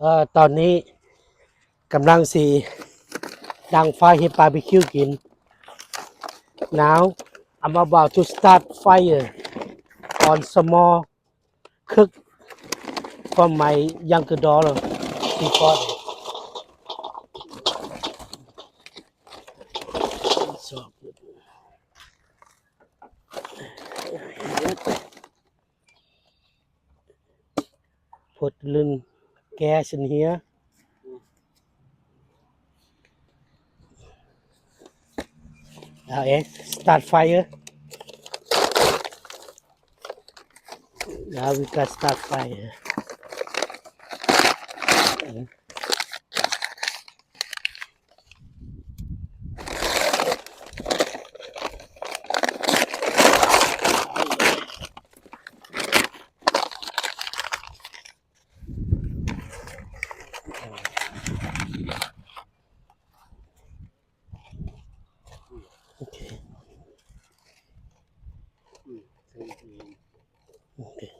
ເອີ ຕອນນີ້ກຳລັງຊິດັງໄຟເຮັດບາບີຄິວກິນ. Now I'm about to start fire on small cook for my younger daughter. She got it. So good. Put little gas in here. Now, eh, start fire. Now we got start fire. Okay. Okay.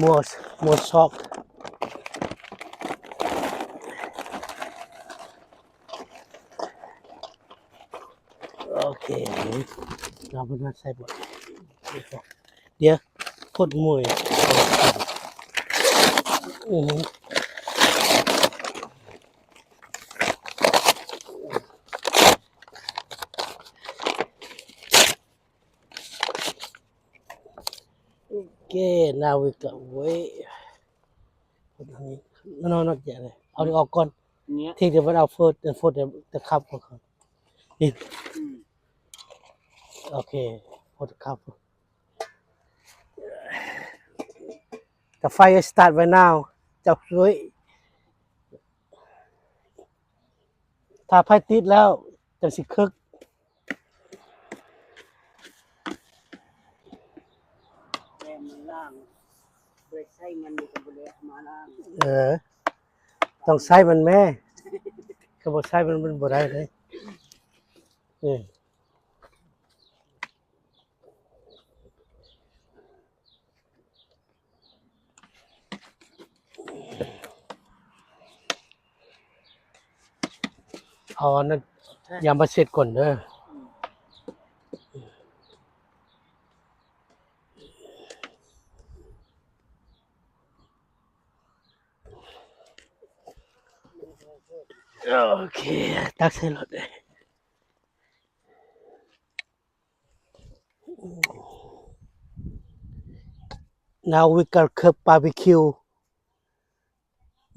More, more salt. Okay. ເອົາເພິ່ນມາໃສ່ບໍ່? ດຽວ put more. ອື Okay, now we got wait. No, not yet. ເອົານີ້ອອກກ່ອນ. ເນຍ Take the one out first and put the, the cup ກ່ອນ. ນີ້ ອືມ Okay, put the cup. The fire start right now. ເຈົ້າຊ່ວຍ ຖ້າໄຟຕິດແລ້ວຈັ່ງຊິເຄີກ. ແຕ່ມັນລ້າງ ບໍ່ໄດ້ໃຊ້ມັນ ມັນກໍບໍ່ໄດ້ເອົາມາລ້າງ. ເອີ ຕ້ອງໃຊ້ມັນແມ້ ຄັນບໍ່ໃຊ້ມັນ ມັນບໍ່ໄດ້ເດ້. ເອີ. ເອົາອັນນັ້ນ ຢາມາເຊັດກ່ອນເດີ. ໂອເຄ ຕັກໃສ່ລົດເລີຍ. Now we got cook barbecue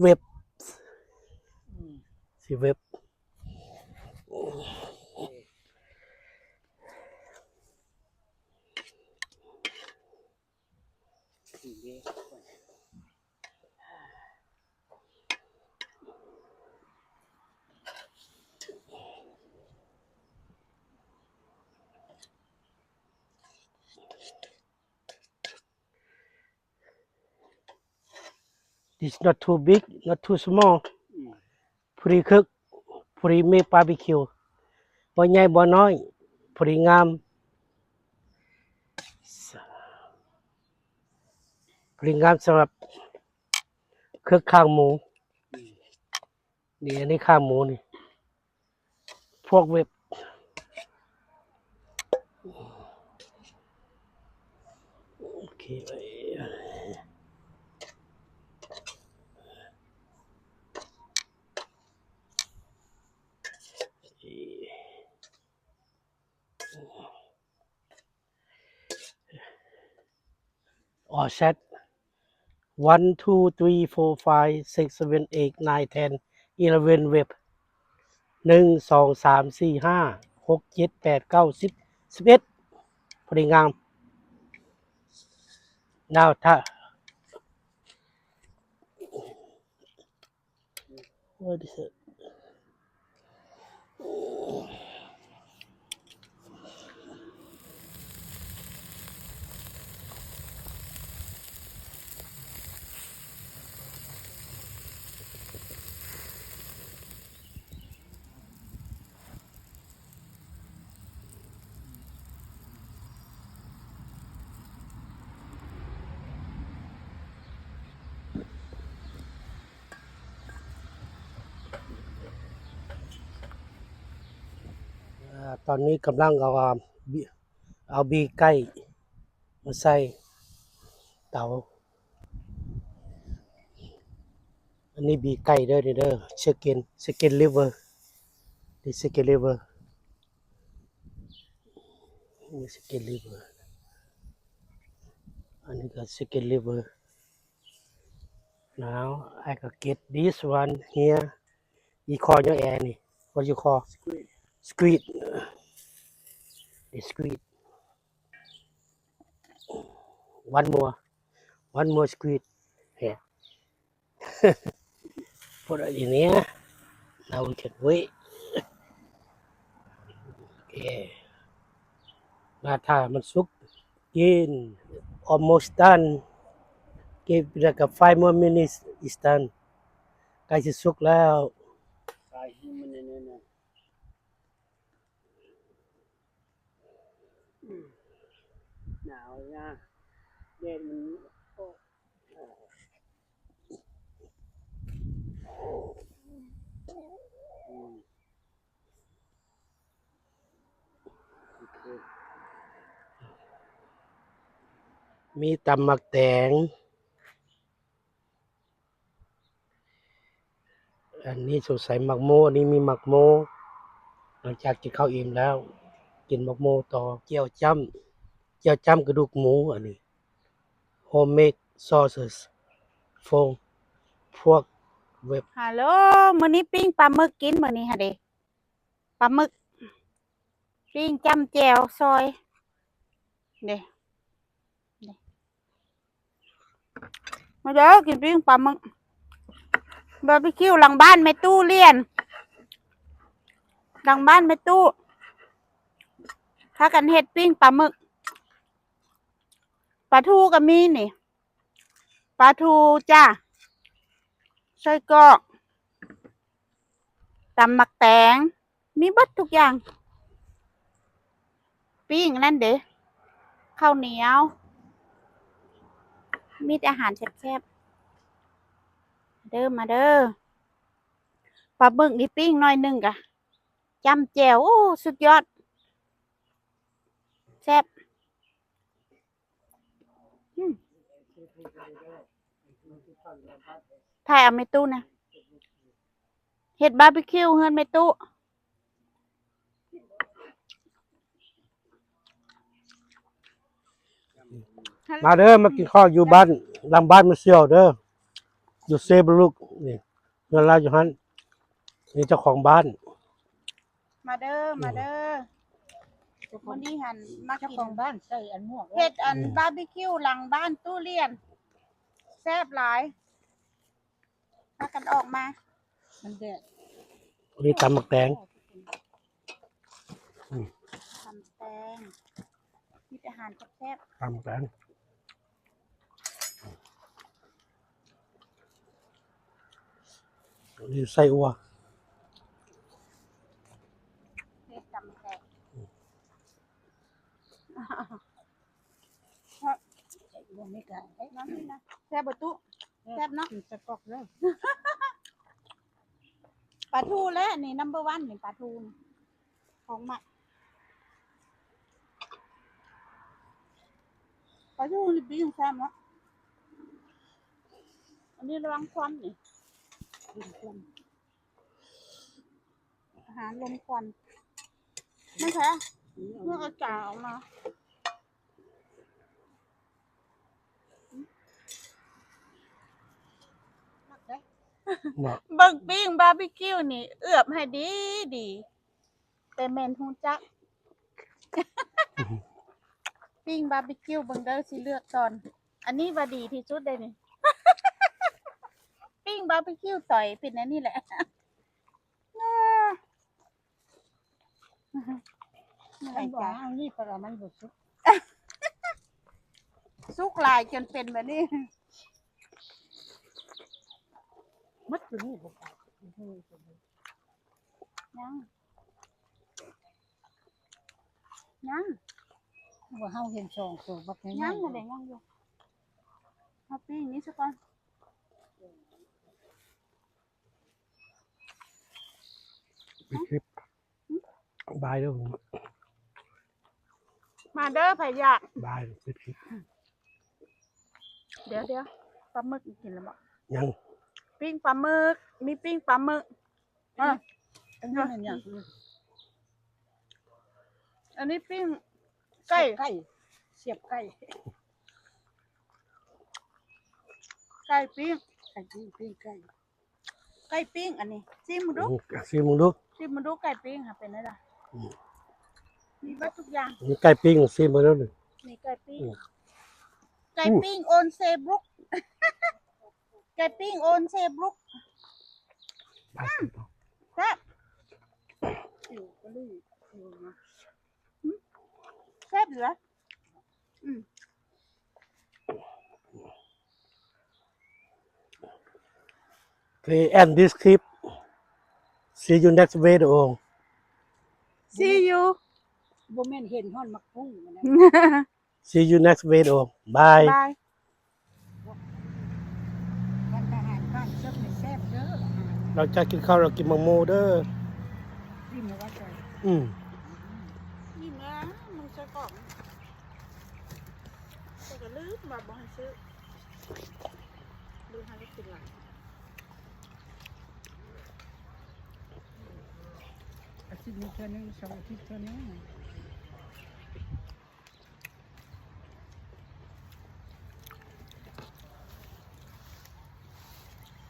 ribs. ຊິ rib. This not too big, not too small. ອືມ ພໍດີເຄີກ ພໍດີເມກບາບີຄິວ ບໍ່ໃຫຍ່ບໍ່ນ້ອຍ ພໍດີງາມ ພໍດີງາມສຳລັບເຄີກຄາງໝູ. ນີ້ ອັນນີ້ຄາງໝູນີ້ ພວກເວັບ ໂອເຄ. All set. One, two, three, four, five, six, seven, eight, nine, ten, eleven ເວັບ ໜຶ່ງ ສອງ ສາມ ສີ່ ຫ້າ ຫົກ ເຈັດ ແປດ ເກົ້າ ສິບ ສິບເອັດ ພໍດີງາມ. Now ຖ້າ What is it? ຕອນນີ້ກຳລັງເອົາ ເອົາບີໄກ່ມາໃສ່ເຕົາ. ອັນນີ້ບີໄກ່ເດີ ນີ້ເດີ chicken chicken liver ນີ້ chicken liver ນີ້ chicken liver ອັນນີ້ກໍ chicken liver. Now I go get this one here. ອີ່ຄໍ່ຍັງແອນີ້ what you call? Squid. Squid. The squid. One more. One more squid here. Put it in here. Now we can wait. ໂອເຄ ມາຖ້າມັນສຸກ ກິນ. Almost done. Give it like a five more minutes, it's done. ໃກ້ຊິສຸກແລ້ວ. ໜາວນະ ແດດມັນອອກ. ມີຕຳໝາກແຕງ. ອັນນີ້ສົງໄສໝາກໂມ ອັນນີ້ມີໝາກໂມ. ຫຼັງຈາກກິນເຂົ້າອີ່ມແລ້ວ ກິນໝາກໂມຕໍ່. ແຈ່ວຈ້ຳ ແຈ່ວຈ້ຳກະດູກໝູ ອັນນີ້ homemade sauces for pork rib. ຮາໂຫຼ ມື້ນີ້ປີ້ງປາໝຶກກິນ ມື້ນີ້ຫັ້ນເດ ປາໝຶກ ປີ້ງຈ້ຳແຈ່ວຊອຍເດ. ມາເດີ ກິນປີ້ງປາໝຶກ ບາບີຄິວ ຫຼັງບ້ານແມ່ຕູ້ລຽນ ຫຼັງບ້ານແມ່ຕູ້ ພາກັນເຮັດປີ້ງປາໝຶກ. ປາທູກໍມີນີ້ ປາທູຈ້າ ໄສ້ກອກ ຕຳໝາກແຕງ ມີເບິດທຸກຢ່າງ. ປີ້ງອັນນັ້ນເດ ເຂົ້າໜຽວ ມີແຕ່ອາຫານແຊບໆ ເດີ ມາເດີ. ປາໝຶກນີ້ປີ້ງໜ້ອຍໜຶ່ງກະຈ້ຳແຈ່ວ ໂອ້ ສຸດຍອດ ແຊບ. ອືມ ຖ່າຍເອົາແມ່ຕູ້ນະ ເຮັດບາບີຄິວເຮືອນແມ່ຕູ້. ມາເດີ ມາກິນເຂົ້າຢູ່ບ້ານ ຫຼັງບ້ານແມ່ສ່ຽວເດີ ຢູ່ເຊບະລຸກ ນີ້ເຮືອນລາວຢູ່ຫັ້ນ ນີ້ເຈົ້າຂອງບ້ານ. ມາເດີ ອືມ ມາເດີ ມື້ນີ້ຫັ້ນມາກິນ ເຈົ້າຂອງບ້ານໃສ່ອັນໝວກ ເຮັດອັນ ອືມ ບາບີຄິວຫຼັງບ້ານຕູ້ລຽນ ແຊບຫຼາຍ ພາກັນອອກມາ ມັນແດດ. ນີ້ຕຳໝາກແຕງ ອືມ ຕຳແຕງ ມີແຕ່ອາຫານແຊບໆ ຕຳແຕງ. ນີ້ໄສ້ອົ່ວ ເຮັດຕຳແຕງ ອືມ ແຊບບໍ່ຕູ້? ແຊບເນາະ ກິນໃສ່ກອກເດີ. ປາທູແຫຼະນີ້ number one ນີ້ ປາທູນີ້ ຂອງມັກ ປາທູນີ້ປີ້ງແຊບເນາະ. ອັນນີ້ລະວັງຄວັນນີ້ ອາຫານລົມຄວັນ ມັນແທ້ ເມື່ອກະຈາອອກມາ. ເບິ່ງປີ້ງບາບີຄິວນີ້ ເອືອບໃຫ້ດີໆ ແຕ່ແມ່ນຮູ້ຈັກ ປີ້ງບາບີຄິວເບິ່ງເດີ ຊິເລືອກຕອນ ອັນນີ້ວ່າດີທີ່ສຸດເດ້ນີ້ ປີ້ງບາບີຄິວຕ່ອຍເປັນອັນນີ້ແຫຼະ. ອັນບໍ່ເອົານີ້ໄປລະ ມັນບໍ່ສຸກ ສຸກຫຼາຍຈົນເປັນແບບນີ້ ໝົດຕົວນີ້ບໍ່? ຍັງ ຍັງ ວ່າເຮົາເຫັນສອງໂຕບັກໃຫຍ່ໆ ຍັງຫັ້ນແຫຼະ ຍັງຢູ່ ເຮົາປີ້ງນີ້ຊະກ່ອນ. ປິດຄລິບ ບາຍເດີ. ມາເດີ ໃຜຢາກ ບາຍ ດຽວໆ ປາໝຶກກິນແລ້ວບໍ່? ຍັງ ປີ້ງປາໝຶກ ມີປີ້ງປາໝຶກ. ອ່ະ ອັນນີ້ແມ່ນຫຍັງ? ອັນນີ້ປີ້ງໄກ່ ໄກ່ ສຽບໄກ່ ໄກ່ປີ້ງ ໄກ່ປີ້ງ ປີ້ງໄກ່ ໄກ່ປີ້ງ ອັນນີ້ ຊີມເບິ່ງດູ ອືມ ຊີມເບິ່ງດູ ຊີມເບິ່ງດູ ໄກ່ປີ້ງຫາເປັນແນວໃດ? ອືມ ມີເບິດທຸກຢ່າງ ມີໄກ່ປີ້ງ ຊີມເບິ່ງດູ ນີ້ໄກ່ປີ້ງ ອືມ ໄກ່ປີ້ງ ອືມ ໂອນເຊບລຸກ ໄກ່ປີ້ງ ໂອນເຊບລຸກ ອືມ ແຊບ ແຊບຢູ່ນະ ອືມ Okay, end this clip. See you next video. See you. ບໍ່ແມ່ນເຫັນຮອດໝາກພຸ້ງນະ. See you next video. Bye. Bye. ຮ້ານອາຫານບ້ານເຊິ່ງນີ້ແຊບເດີ ອາຫານ ຫຼັງຈາກກິນເຂົ້າແລ້ວກິນໝາກໂມເດີ. ອີ່ມແລ້ວວ່າ ອືມ ອີ່ມແລ້ວ ມັນໃສ່ກອງ ຂ້ອຍກໍລືມວ່າບໍ່ໃຫ້ຊື້ ລືມໃຫ້ໄປກິນຫຼາຍ ອາທິດໜຶ່ງເທື່ອໜຶ່ງ ສອງອາທິດເທື່ອໜຶ່ງ.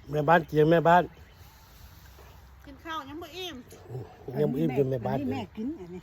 ແມ່ບ້ານກິນຫຍັງແມ່ບ້ານ? ກິນເຂົ້າຍັງບໍ່ອີ່ມ ຍັງບໍ່ອີ່ມຢູ່ແມ່ບ້ານ ອັນນີ້ແມ່ກິນ ອັນນີ້